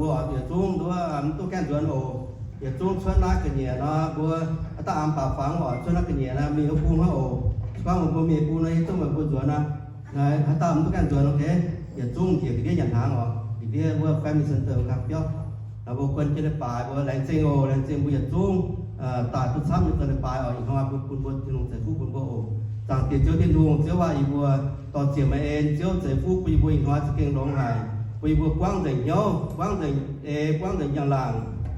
Mbuo oix yietc zungv nduov, mv duqv gaengh nzuonx oc. Yietc zungv cuotv naaiv ga'nyiec nor, mbuo haaix dauh aamx baac fangx oc, cuotv naaiv ga'nyiec nor mingh wuov bung hnangv oc. Se gorngv meih mbuo mingh bung nor, yietc zungv meih mbuo nzuonx aqv. Haaix dauh mv duqv gaengh nzuonx, ok. Yietc zungv njiec ga'ndiev nyanc hnaangx oc. Ga'ndiev wuov family center ganh biauv. Mbuo guon jienv leiz-baaix mbuo laengz zingh oc, laengz zingh mbuo yietc zungv daaih duqv camv nyei zoux leiz-baaix oc. Ih hnoi mbuo bun mbuo Tin-Hungh ceix fuqv bun mbuo oc. Zaangc Diex Ziouv Tin-Hungh, Ziouv aac, yie mbuo dorh ziec meih en, Ziouv ceix fuqv bun yie mbuo ih hnoi za'gengh longx haic, bun yie mbuo buangv nzengc hnyouv, buangv nzengc eix, buangv nzengc njang-laangc,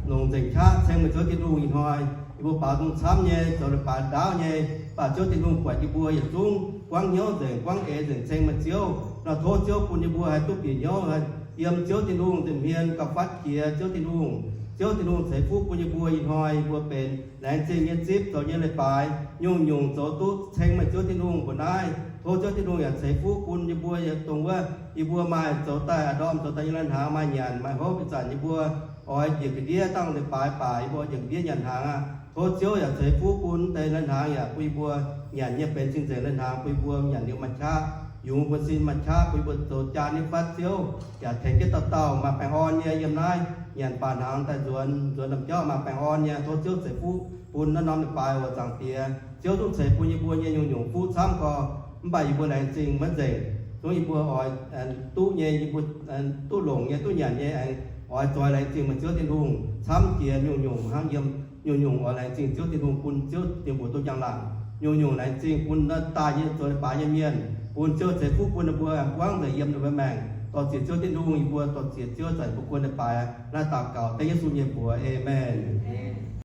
longc nzengc qaqv ceng meih Ziouv Tin-Hungh ih hnoi. Yie mbuo baaux nzung camv nyei, zoux leiz-baaix ndaauv nyei, mv baac Ziouv Tin-Hungh buatc yie mbuo yietc zungv buangv hnyouv nzengc, buangv eix nzengc ceng meih Ziouv. Nor tov Ziouv bun yie mbuo haih duqv bieqc hnyouv, haih yiem Ziouv Tin-Hungh nza'hmien gauh fatv jiex Ziouv Tin-Hungh. Ziouv Tin-Hungh ceix fuqv bun yie mbuo ih hnoi, yie mbuo benx laengz zingh nyei zipv zoux nyei leiz-baaix, nyungc-nyungc zoux duqv ceng meih Ziouv Tin-Hungh mbuox naaiv. Tov Ziouv Tin-Hungh yaac ceix fuqv bun yie mbuo yietc dongh wuov yie mbuo maaih zoux daaih a'ndorm, zoux daaih nyei lai-hnaangx maaih nyanc, maaih hopv ih zanc yie mbuo oix njiec ga'ndiev dangh leiz-baaix baac yie mbuo njiec ga'ndiev nyanc hnaangx aqv. Tov Ziouv yaac ceix fuqv bun deix lai-hnaangx yaac bun yie mbuo nyanc nyei benx cing-nzengc lai-hnaangx, bun yie mbuo nyanc liuz maaih qaqv, yungz mbuo sin maaih qaqv, bun yie mbuo zoux jaa nyei fatv Ziouv, yaac tengx jienv dauh dauh maaih baengh orn nyei yiem naaiv nyanc baac hnaangx daaih nzuonx, nzuonx ndaamv-jauv maaih baengh orn nyei. Tov Ziouv ceix fuqv bun naaiv norm leiz-baaix oc. Zaangc Diex, Ziouv zungv ceix bun yie mbuo nyei nyungc-nyungc fuqv camv gorx, mv baac yie mbuo laengz zingh maiv nzengc. Zungv yie mbuo oix duqv nyei, yie mbuo duqv longc nyei, duqv nyanc nyei, aengx oix zoix laengz zingh meih Ziouv Tin-Hungh camv jiex nyungc-nyungc hnangv yiem. Nyungc-nyungc oix laengz zingh Ziouv Tin-Hungh bun Ziouv dingc mbuox duqv njang-laangc. Nyungc-nyungc laengz zingh bun naaiv daaih nyei zoux leiz-baaix nyei mienh, bun Ziouv ceix fuqv bun ninh mbuo aengx buangv nzengc yiem ninh mbuo maengc. Dorh ziec Ziouv Tin-Hungh, yie mbuo dorh ziec Ziouv zanc mbuo guon leiz-baaix. Naaiv daux gaux dengv Yesu nyei mbuox. Aamen.